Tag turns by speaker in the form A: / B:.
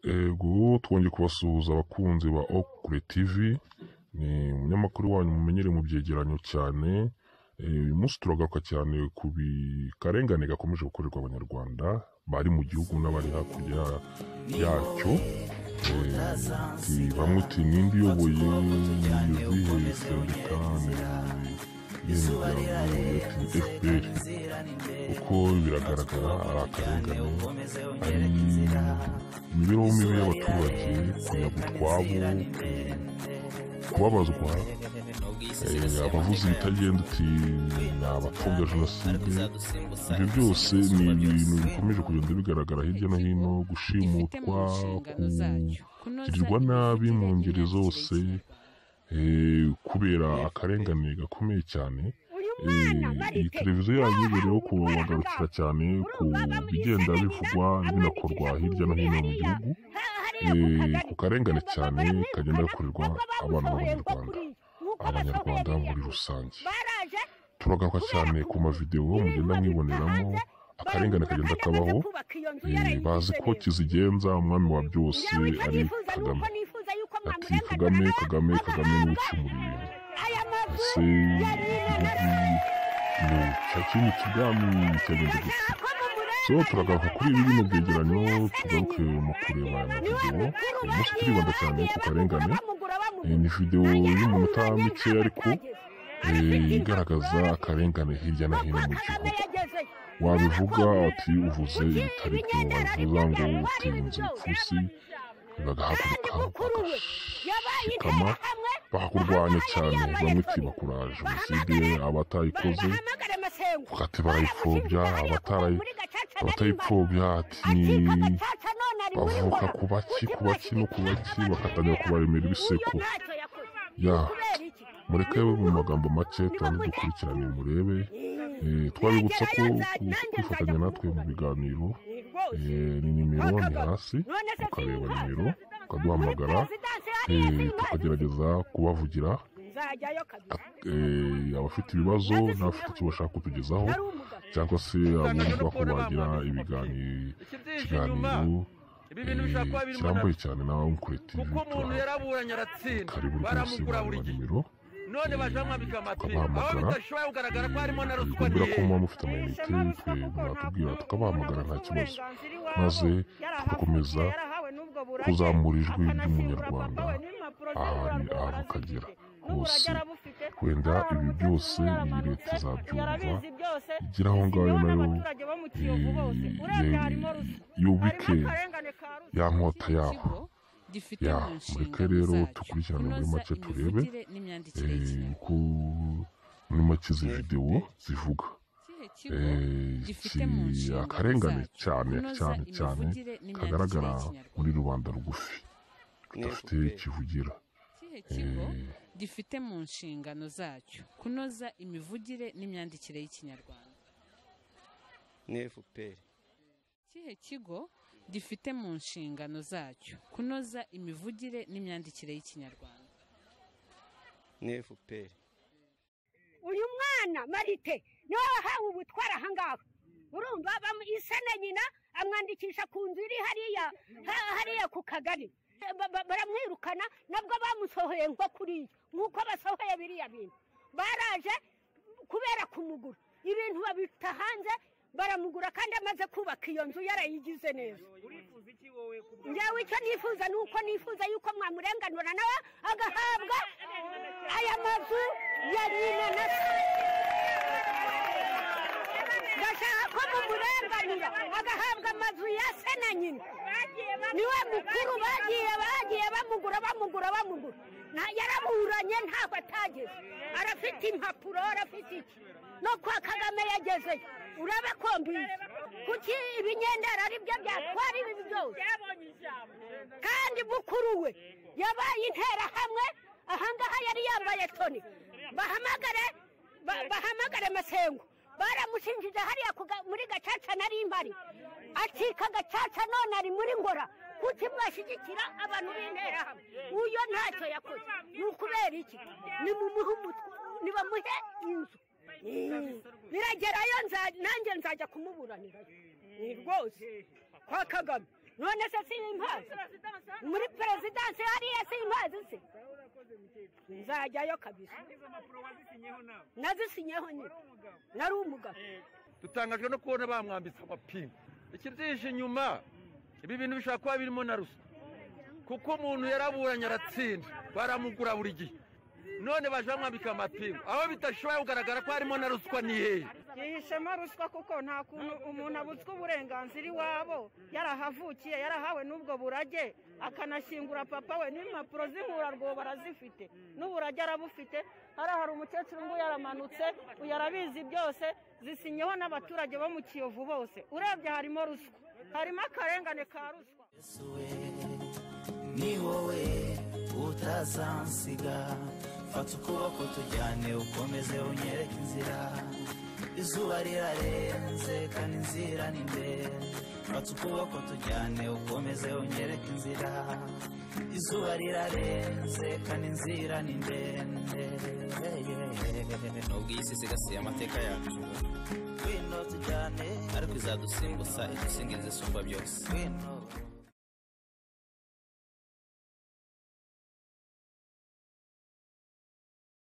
A: Ego twongeye kubasuhuza abakunzi ba Okure TV, ni umunyamakuru wanyu mumenyereye mu byegeranyo cyane. Uyu munsi turagaruka cyane ku karengane gakomeje gukorerwa abanyarwanda bari mu gihugu n'abari hakurya yacyo. Bamwe uti ninde uyoboye izihe sendika ni FPR, kuko biragaragara ari akarengane, ari imibereho mibi y'abaturage, kunyaga utwabo, kubabazwa, abavuze ibitagenda uti ni abapfobya jenoside. Ibyo byose ni ibintu bikomeje kugenda bigaragara hirya no hino, gushimutwa, kugirirwa nabi mu ngeri zose, kubera akarengane gakomeye cyane. Iyi televiziyo yanyu ibereyeho kubagarukira cyane ku bigenda bivugwa binakorwa hirya no hino mu gihugu, ku karengane cyane kagenda gakorerwa abana b'abanyarwanda, abanyarwanda muri rusange. Turagaruka cyane ku mavidewo mugenda mwiboneramo akarengane kagenda kabaho. Bazi ko kizigenza umwami wa byose ari Kagame. Ati Kagame Kagame Kagame niwe ucumura ibintu. Ese igihugu cyakimutse ubwami cyagenze gute? So turagaruka kuri ibi bino byegeranyo, tugaruke mu kureba aya mavidewo. Uyu munsi turibanda cyane ku karengane. Ni videwo y'umunota mike ariko igaragaza akarengane hirya no hino mu gihugu. Wabivuga ati uvuze ibitari byo, wabivuga ngo utinze ipfusi, bagahaguruka bagashikama bakakurwanya cyane. Bamwe uti bakora jenoside, abatayikoze ati barayipfobya, abatayipfobya ati bavuka ku baki ku baki no ku baki, bakatangira kubaremera ibisekuru. Ya mureke mu magambo make tubanze dukurikirane murebe. Twabibutsa ko kwifatanya natwe mu biganiro ni nimero ni hasi, ukareba nimero ukaduhamagara, tukagerageza kubavugira abafite ibibazo n'abafite icyo bashaka kutugezaho, cyangwa se abumva ko bagira ikiganiro kirambuye cyane na Okure TV. Karibu rwose, bareba nimero
B: none bajamwambika amapingu aho
A: tukabahamagara.
B: Bidashoboye kugaragara ko harimo na ruswa.
A: Kubwira ko muba mufite amayinite, twe mwatubwira tukabahamagara nta kibazo, maze tugakomeza kuzamura ijwi ry'umunyarwanda ahari aho akagera hose. Wenda ibi byose iyi leta izabyumva igira aho ngayo nayo yubike ya nkota yabo.
C: Gifite
A: Ya
C: mu
A: mureke
C: nshingano
A: rero
C: zacyo
A: dukurikirane muri
C: kunoza
A: make turebe
C: imivugire n'imyandikire y'ikinyarwanda.
A: Uko muri make izi videwo zivuga.
C: Ikihe kigo gifite mu nshingano
A: Akarengane
C: zacyo
A: cyane
C: kunoza
A: cyane cyane
C: imivugire n'imyandikire
A: kagaragara
C: y'ikinyarwanda?
A: muri rubanda rugufi rudafite kivugira.
C: Ikihe kigo gifite mu nshingano zacyo kunoza imivugire n'imyandikire y'ikinyarwanda?
D: Ni FPR.
C: Ikihe kigo gifite mu nshingano zacyo kunoza imivugire n'imyandikire y'ikinyarwanda?
D: Ni FPR.
E: Uyu mwana Marite niwe wahawe ubutwara ahangaha, urumva ise na nyina amwandikisha ku nzu iri hariya hariya ku kagari. Baramwirukana, nabwo bamusohoye nko kuriya nk'uko basohoye biriya bintu. Baraje kubera kumugura ibintu babita hanze, baramugura kandi amaze kubaka iyo nzu yarayigize neza. Njyewe icyo nifuza ni uko nifuza yuko mwamurenganura nawe agahabwa aya mazu ya nyina na se. Ndashaka ko mumurenganura agahabwa amazu ya se na nyina, niwe mukuru. Bagiye bagiye bamugura bamugura bamugura, yaraburanye ntabwo atageze, arafite impapuro, arafite iki, no kwa Kagame yagezeyo. Urebe ko mbizi kuki ibinyendera ari byo byatwara ibi byose, kandi mukuru we yabaye interahamwe ahangaha yari yambaye toni. Bahamagare bahamagare Masengo, baramushinjije hariya muri gacaca nari mpari, acika gacaca none ari muri ngora. Kuki mwashyigikira abantu b'interahamwe? Uyo ntacyo yakoze, ni ukubera iki? Nimumuhe umutwe, nibamuhe inzu. Biragerayo nanjye nzajya kumuburanira ni rwose kwa Kagame. None se simpazi muri perezidansi hariya, simpazi se? Nzajyayo kabisa. Nazisinyeho nyine, nari umugabo.
B: Dutangajwe no kubona bamwambitse amapingu. Ikibyihishe inyuma, ibi bintu bishobora kuba birimo na ruswa, kuko umuntu yaraburanye aratsinda, baramugura buri gihe, none baje bamwambika amapingu. Aho bidashoboye kugaragara ko harimo na ruswa ni hehe?
F: Yihishemo ruswa, kuko nta kuntu umuntu abutswe uburenganzira iwabo, yarahavukiye, yarahawe n'ubwo burage, akanashyingura papa we, n'impapuro z'inkurarwobo barazifite, n'uburage arabufite. Hariya hari umukecuru ngo yaramanutse, uyu arabizi byose, zisinyeho n'abaturage bo mu Kiyovu bose. Urebye harimo ruswa, harimo akarengane ka ruswa.
G: Ni wowe utazansiga, fata ukuboko tujyane, ukomeze unyereke inzira. Izuba rirarenze kandi inzira ni ndende. Fata ukuboko tujyane, ukomeze unyereke inzira. Izuba rirarenze kandi inzira ni ndende.
H: Nubwo iyi si isigasiye amateka yacu,
G: Ngwino tujyane,
H: ariko izadusimbutsa idusingirize isumba byose.
G: Ngwino.